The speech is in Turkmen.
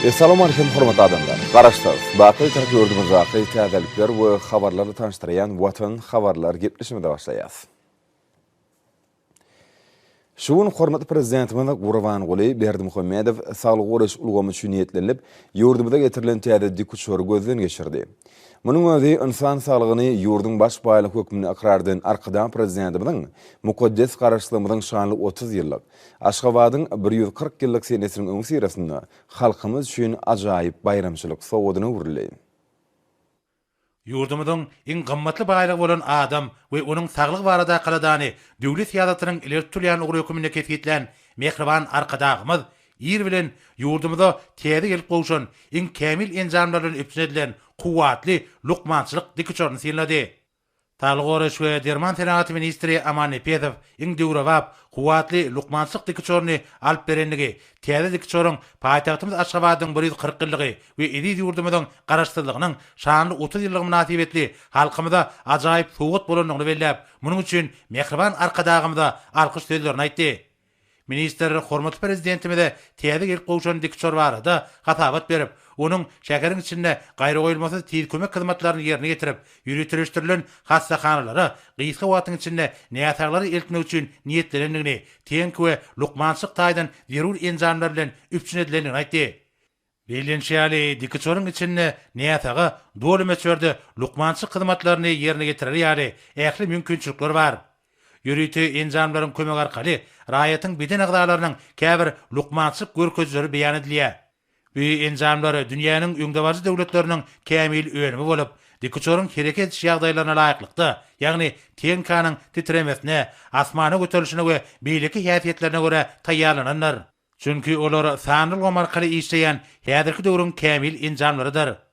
Essalawmalikim hormatly adamlar! Garaşsyz, baky Türk ýurdumyzdaky täzelikler we habarlarly tanyşdyrýan Watan habarlar gepleşigimize başlaýas. Şu gün hormatly Prezidentimiz Gurbanguly Berdimuhamedow saglygy goraýyş ulgamy üçin niýetlenilip, ýurdumyza getirilen täze dikuçary gözden geçirdi. Munuň özi ynsan saglygyny ýurduň baş baýlygy hökmünde ykrar eden Arkadag Prezidentimiziň mukaddes Garaşsyzlygymyzyň şanly 30 ýyllyk, Aşgabadyň 140 ýyllyk senesiniň öňüsyrasynda halkymyz üçin ajaýyp baýramçylyk sowgadyna öwrüldi. Ýurdumyzyň iň gymmatly baýlygy bolan adam we onuň saglygy baradaky aladany döwlet syýasatynyň ileri tutulýan ugry hökmünde kesgitlän mähriban Arkadagymyz ir bilen ýurdumyza täze gelip gowşan, iň kämil enjamlar bilen üpjün edilen kuwwatly lukmançylyk dikuçaryny synlady. Saglygy goraýyş we derman senagaty ministri Aman Nepesow iň döwrebap, kuwwatly lukmançylyk dikuçaryny alyp berendigi, täze dikuçaryň paýtagtymyz Aşgabadyň 140 ýyllygy we eziz ýurdumyzyň Garaşsyzlygynyň şanly 30 ýyllygy mynasybetli halkymyza ajaýyp sowgat bolandygyny belläp, munuň üçin mähriban Arkadagymyza alkyş sözlerini aýtdy. Ministr hormatly Prezidentimize täze gelip gowşan dikuçar barada hasabat berip, onuň şäheriň içinde gaýragoýulmasyz tiz kömek hyzmatlaryny ýerine ýetirip, ýöriteleşdirilen hassahanalara gysga wagtyň içinde näsaglary eltmek üçin niýetlenendigini, tehniki we lukmançylyk taýdan zerur enjamlar bilen üpjün edilendigini aýtdy. Bellenişi ýaly, dikuçaryň içinde näsaga doly möçberde lukmançylyk hyzmatlaryny ýerine ýetirer ýaly ähli mümkinçilikler bar. Ýörite enjamlaryň kömegi arkaly raýatyň beden agzalarynyň käbir lukmançylyk görkezijileri beýan edilýär. Bu enjamlar dünýäniň öňdebaryjy döwletleriniň kämil önümi bolup, dikuçaryň hereket ediş ýagdaýlaryna laýyklykda, ýagny tehnikanyň titremesine, asmana göterilişine we beýleki häsiýetlerine görä taýýarlanandyr. Çünki olar sanly ulgam arkaly işleýän häzirki döwrüň kämil enjamlarydyr.